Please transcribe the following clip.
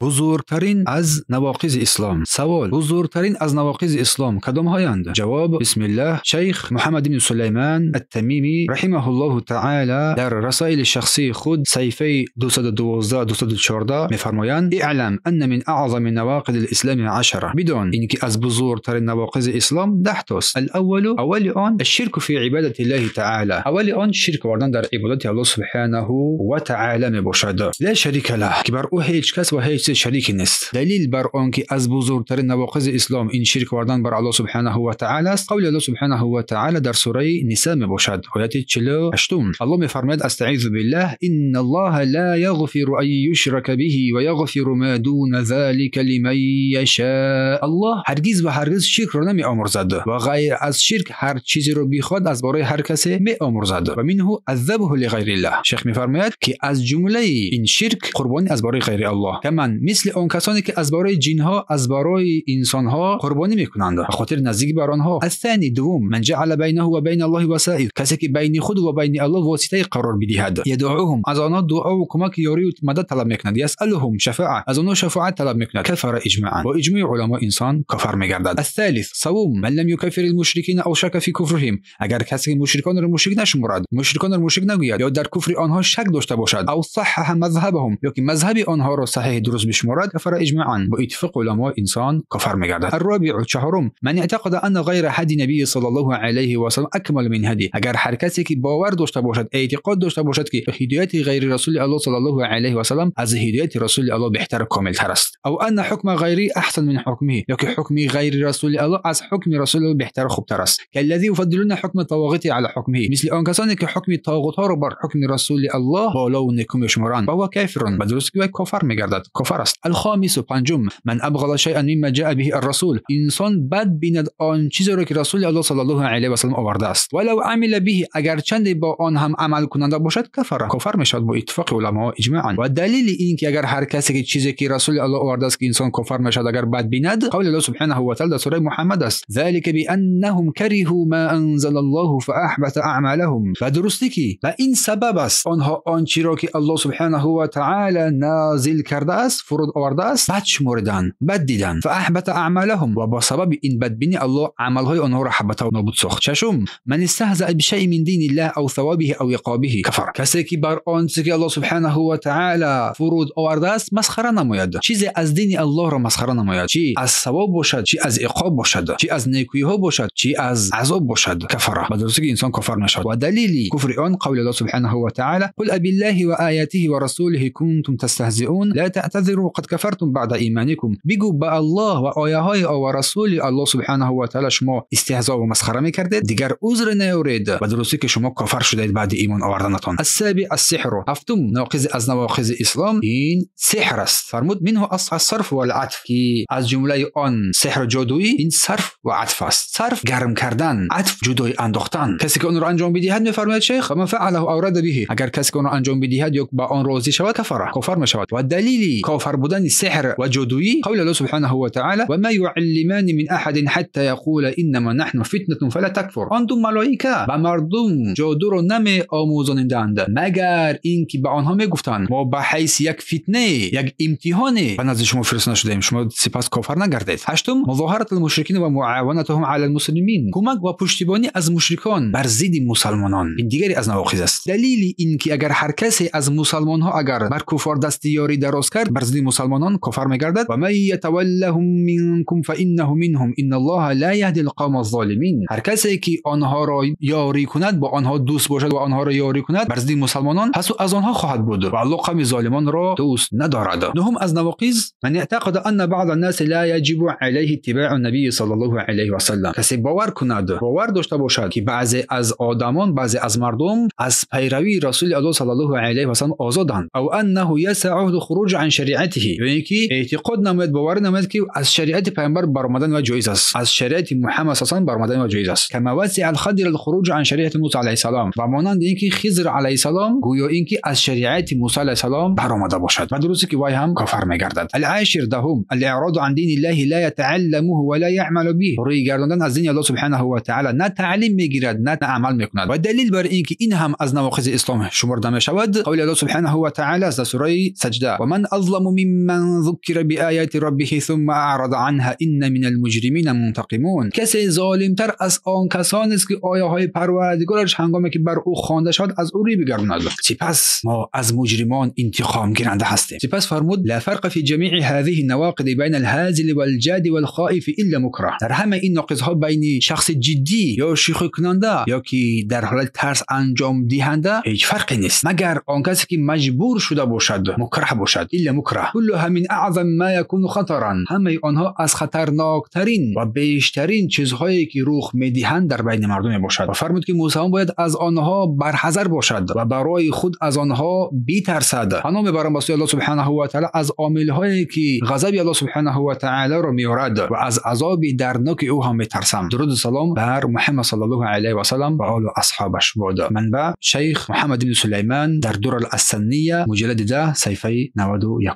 Бузургтарин аз навоқизи ислом. Савол: бузургтарин аз навоқизи ислом кадомҳоянд? Ҷавоб: бисмиллаҳ. Шайх Муҳаммад ибн Сулайман ат-Тамимӣ раҳимаҳуллоҳу таъала дар расоили шахсии худ саҳифаи 212-214 мефармоянд: اعلم أن من أعظم نواقض الإسلام 10. бидон ин ки аз бузургтарин навоқизи ислом 10 тост. الأول, аввали он الشرك في عبادة الله تعالى. аввали он ширк овардан дар ибодати Аллоҳ субҳанаҳу ва таъала мебошад. لا شريك له, ки бар ӯ ҳеҷ кас ва ҳеҷ чиз шарик нест. Далил бар он ки аз бузургтарин навоқизи ислом ин ширк овардан бар Аллоҳ субҳанаҳу ва таъала аст, қавли Аллоҳ субҳанаҳу ва таъала дар сураи Ниса мебошад, ояти 48. Аллоҳ мефармояд: أستعيذ بالله إن الله لا يغفر أن يشرك به ويغفر ما دون ذلك لمن يشاء. Аллоҳ ҳаргиз ва ҳаргиз ширкро намеомӯрзад ва ғайр аз ширк ҳар чизеро бихоҳад аз барои ҳар касе меомӯрзад. و منه الذبح لغير الله. Шайх мефармояд ки аз ҷумлаи ин ширк қурбонӣ аз барои ғайри Аллоҳ, каман мисли он касоне ки аз барои ҷинҳо, аз барои инсонҳо қурбонӣ мекунанд ба хотири наздикӣ бар онҳо. الثاني, дуввум: من جعل بينه وبين الله وسائط, касе ки байни худ ва байни Аллоҳ воситае қарор бидиҳад. يدعوهم, аз онҳо дуову кӯмак, ёрию мадад талаб мекунад. يسألهم الشفاعة, аз онҳо шафоат талаб мекунад. كفر إجماعا, бо иҷмои уламо инсон кофар мегардад. الثالث, савум: من لم يكفر المشركين أو شك في كفرهم. Агар касе ки мушриконро мушрик нашуморад, мушриконро мушрик нагӯяд ё дар куфри онҳо шак дошта бошад, أو صحح مذهبهم, ё ки мазҳаби онҳоро саҳеҳ дуруст бишуморад, كفر إجماعا, бо иттифоқи уламо инсон кофар мегардад. الرابع, чаҳорум: من اعتقد أن غير هدي النبي صلى الله عليه وسلم أكمل من هديه. Агар ҳар касе ки бовар дошта бошад, эътиқод дошта бошад ки ҳидояти ғайри расули Аллоҳ саллаллоҳу алайҳи васаллам аз ҳидояти расули Аллоҳ беҳтару комилтар аст, أو أن حكم غيره أحسن من حكمه, ё ки ҳукми ғайри расули Аллоҳ аз ҳукми расули Аллоҳ беҳтару хубтар аст. كالذين يفضلون حكم الطواغيت على حكمه, мисли он касоне ки ҳукми тоғутҳоро бар ҳукми расули Аллоҳ болову некӯ мешуморанд. فهو كافر, ба дуруст ки вай кофар мегардад, кофар аст. الخامس, панҷум: من أبغض شيئا مما جاء به الرسول. Инсон бад бинад он чизеро ки расули Аллоҳ саллаллоҳу алайҳи васаллам овардааст. ولو عمل به, агарчанде бо он ҳам амал кунанда бошад, كفر, кофар мешавад бо иттифоқи уламо إجماعا. Ва далили ин ки агар ҳар касе ки чизе ки расули Аллоҳ овардааст ки инсон кофар мешавад агар бад бинад, қавли Аллоҳ субҳанаҳу ва таъала дар сураи Муҳаммад аст: ذلك بأنهم كرهوا ما أنزل الله فأحبط أعمالهم. Ва дурустӣ ки ба ин сабаб аст онҳо он чиро ки Аллоҳ субҳанаҳу ва таъала нозил кардааст, фуруд овардааст, бад шумориданд, бад диданд. فأحبط أعمالهم, ва бо сабаби ин бадбинӣ Аллоҳ амалҳои онҳоро ҳабата нобуд сохт. Шашум: من استهزأ بشيء من دين الله أو ثوابه أو عقابه كفر. Касе ки бар он чизе ки Аллоҳ субҳанаҳу ва таъала фуруд овардааст масхара намояд, чизе аз дини Аллоҳро масхара намояд, чӣ аз савоб бошад, чӣ аз иқоб бошад, чӣ аз некӯиҳо бошад, чӣ аз азоб бошад, كفر, ба дурустӣ ки инсон кофар мешавад. Ва далили куфри он қавли Аллоҳ субҳанаҳу ва таъала: قل أبالله وآياته ورسوله كنتم تستهزئون لا تعتذروا قد كفرتم بعد إيمانكم. Бигӯ, ба Аллоҳ ва ояҳои ӯ ва расули Аллоҳ субҳанаҳу ва таъала шумо истиҳзо ва масхара мекардед, дигар узр наёред, ба дурустӣ ки шумо кофар шудаед баъди имон оварданатон. السابع السحر. Ҳафтум ноқизи аз навоқизи ислом ин сеҳр аст. Фармуд: منه الصرف والعطف, ки аз ҷумлаи он сеҳру ҷодуӣ ин сарф ва атф аст. Сарф гарм кардан, атф ҷудои андохтан. Касе ки онро анҷом бидиҳад, мефармояд шейх, من فعله أو رضي به, агар касе ки онро анҷом бидиҳад ё ба он розӣ шавад, كفر, кофар мешавад. Ва далили кофар будани сеҳр ва ҷодуӣ қавли Аллоҳ субҳанаҳу ва таъала: وما يعلمان من أحد حتى يقولا إنما نحن فتنة فلا تكفر. Он ду малоика ба мардум ҷодуро намеомӯзониданд, магар ин ки ба онҳо мегуфтанд: мо ба ҳайси як фитнае, як имтиҳоне ба назди шумо фиристода шудаем, шумо сипас кофар нагардед. Ҳаштум: مظاهرة المشركين ومعاونتهم على المسلمين. Кӯмак ва пуштибонӣ аз мушрикон бар зидди мусалмонон, ин дигаре аз навоқиз аст. Далили ин ки агар ҳар касе аз мусалмонҳо агар бар куффор дасти ёрӣ дароз кард, бар зидди мусалмонон кофар мегардад. ومن يتولهم منكم فإنه منهم إن الله لا يهدي القوم الظالمين. Ҳар касе ки онҳоро ёрӣ кунад, бо онҳо дӯст бошад ва онҳоро ёрӣ кунад бар зидди мусалмонон, пас ӯ аз онҳо хоҳад буд ва Аллоҳ қавми золимонро дӯст надорад. Нуҳум аз навоқиз: من اعتقد أن بعض الناس لا يجب عليه اتباع النبي صلى الله عليه وسلم. Касе бовар кунад, бовар дошта бошад ки баъзе аз одамон, баъзе аз мардум аз пайравии расули Аллоҳ саллаллоҳу алайҳи васаллам озоданд, أو أنه يسعه الخروج عن شريعته, ё ин ки эътиқод намояд, боварӣ намояд ки аз шариати пайғамбар баромадан ва ҷоиз аст, аз шариати Муҳаммад саллаллоҳу баромадан ва ҷоиз аст. كما وسع الخضر الخروج عن شريعة موسى عليه السلام, ва монанди ин ки Хизр алайҳиссалом гӯё ин ки аз шариати Мусо алайҳиссалом баромада бошад, ва дурусте ки вай ҳам кофар мегардад. العاشر, даҳум: الإعراض عن دين الله لا يتعلمه ولا يعمل به. Рӯй гардондан аз дини Аллоҳ субҳанаҳу ва таъала, на таълим мегирад, на амал мекунад. Ва далил бар ин ки ин ҳам аз навоқизи ислом шумурда мешавад, қавли Аллоҳ субҳанаҳу ва таъала аст дар сураи Саҷда: ومن أظلم أظلم ممن ذكر بآيات ربه ثم أعرض عنها إن من المجرمين منتقمون. کسی ظالمتر از آن کسانی است که آیه های پروردگارش هنگامی که بر او خوانده شد از او روی بگرداند. سپس ما از مجرمان انتقام گیرنده هستیم. سپس فرمود لا فرق في جميع هذه النواقض بین الهازل والجاد والخائف الا مکره. در همه این ناقض ها بین شخص جدی یا شوخی کننده یا که در حالت ترس انجام دهنده هیچ فرقی نیست، مگر آن کسی که مجبور شده باشد، مکره باشد. الا مکره كلها من اعظم ما يكون خطرا. همه آنها از خطرناکترین و بیشترین چیزهایی که رخ میدهند در بین مردم باشد. و فرمود که مسلمان باید از آنها برحذر باشد و برای خود از آنها بیترسد. پناه میبرم به سوی الله سبحانه و تعالی از عامل‌هایی که غضب الله سبحانه و تعالی را میارد و از عذاب دردناک او هم میترسم. درود و سلام بر محمد صلی الله علیه و سلم و آل و اصحابش باد. منبع شیخ محمد بن سلیمان در دور السنیه مجلد 10 صفحه 91.